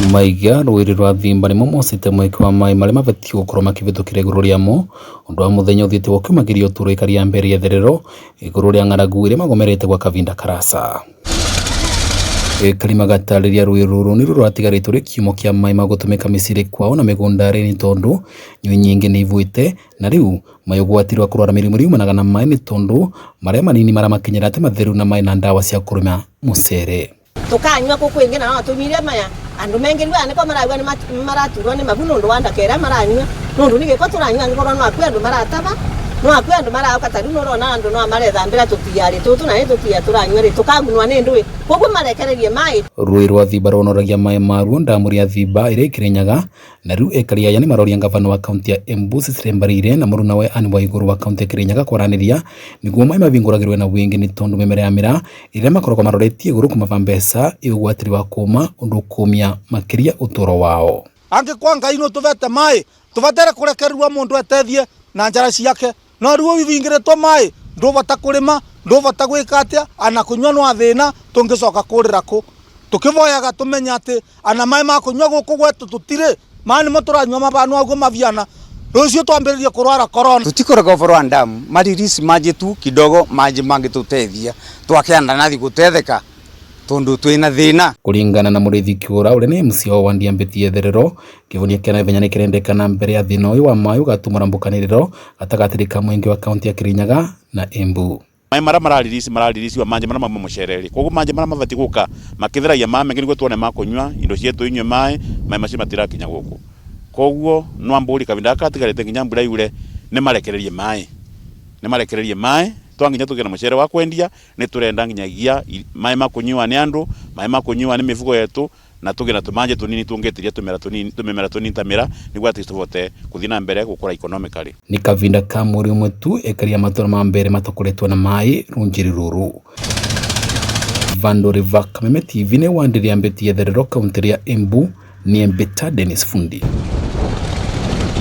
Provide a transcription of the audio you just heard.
Maiga rũĩrĩ rwa Thimba nĩmo mocete mweke wa maĩ marĩa mabatiĩ gũkorwo makĩhĩtũkĩra igũrũ rĩamo ũndũ wa mũthenya ũthiĩte ũkĩũmagĩria ũtũũro ĩkaria mbere ya therero igũrũ rĩa ng'aragu ĩrĩa magomerete gwa kavinda karasa. Ekari magatarĩria rũĩ rũrũ nĩruo rwatigarĩte rwĩ kiumo kĩa maĩ ma gũtũmĩka mĩciĩ kwao na mĩgũnda rĩ nĩ tondũ nyũĩ nyingĩ nĩ ibuĩte na rĩu maĩ ũgwati rwa kũrwara mĩrimũ ĩrĩa yumanaga na maĩ nĩ tondũ marĩa manini maramakinyĩra ti matheru na maĩ na ndawa cia kũrĩma mũcere. Tukanyua kuu kwingi na no tunyuire maya andu mengi riu aya niko maraigua ni maraturwo ni mabu nundu wa ndaka iria maranyua nundu ni giko turanyua angikorwo no akue andu marataba no akue andu marauka ta riu nurona andu no marethambira tutiari tutu na ni tutia turanyua ri tukagunwa ni ndui koguo marekererie mai. Rũĩ rwa Thimba rwonoragia maĩ maruo ndamu rĩa Thimba ĩrĩa ĩ Kĩrĩnyaga na rĩu ekari aya nĩ maroria ngavana wa kaunti ya Embu Cecily Mbarire na mũrunawe Anne Waiguru wa kaunti ya Kĩrĩnyaga kwaranĩria nĩguo maĩ mavingũragĩrwe na wĩngĩ nĩ tondũ mĩmera ya mĩraa ĩrĩa makoragwo maroretie igũrũ kũmava mbeca ĩ ũgwatĩri wa kũma ũndũ ũkũmia makĩria ũtũro wao. Angĩkorwo Ngai nũtũvete maĩ tũbatere kũrekererua mũndũ etethie na njara ciake no rĩu ũvingĩrĩtwo maĩ ndũvota kũrĩma ndũvota gwĩka atĩa ana kũnyua no athĩna tũngĩcoka kũrĩra kũ tũkĩvoyaga tũmenye atĩ ana maĩ ma kũnyua gũkũ gwetũ tũtirĩ maĩ nĩmo tũranyua mabanu aguo maviana rũciũ twambĩrĩrie kũrwara corona. Tutikoragwo ũboro wa ndamu maririsi maji tu kidogo maji mangĩtũteithia twakianda nathi gũtetheka tondu twina thina. Kũringana na Mũrĩithi Kĩũra ũrĩa nĩ MCA wa wandi ya Mbĩti Etherero kĩhonia kĩa naihenya nĩkĩrendekana mbere ya thĩna ũyũ wa maĩ ũgatumũra mbũkanĩrĩro gatagatĩ ka mũingĩ wa kaunti ya Kĩrĩnyaga na Embu. Maĩ marĩa mararirisi mararirisiwa manjĩ marĩa mauma mũcere-rĩ koguo manjĩ marĩa mabatiĩ gũka makĩtheragia maĩ maingĩ nĩguo tuone ma kũnyua indo cietu inyue maĩ maĩ macio matirakinya gũkũ koguo no mbũri kavinda gaka gatigarĩte nginya mbura yure nĩ marekererie maĩ nĩ marekererie maĩ twanginya tũgĩe na mũcere wa kwendia nĩ tũrenda nginyagia maĩ ma kũnyua nĩ andũ maĩ ma kũnyua nĩ mĩbugo yetu na tũgĩe na tũmanjĩ tũnini tũngĩtiria tũmera tũnini tũmĩmera tũnini ta mĩra nĩguo at least tũvote kũthiĩ na mbere gũkũra economically. Nĩ kavinda ka mweri ũmwe tu ekari a matũra ma mbere matakoretwo na maĩ rũnjĩrĩ rũrũ. Vandũ River Kameme TV nĩ wandĩrĩa Mbĩti Etherero kaunti ya Embu nĩ Mbĩta Dennis Fundi.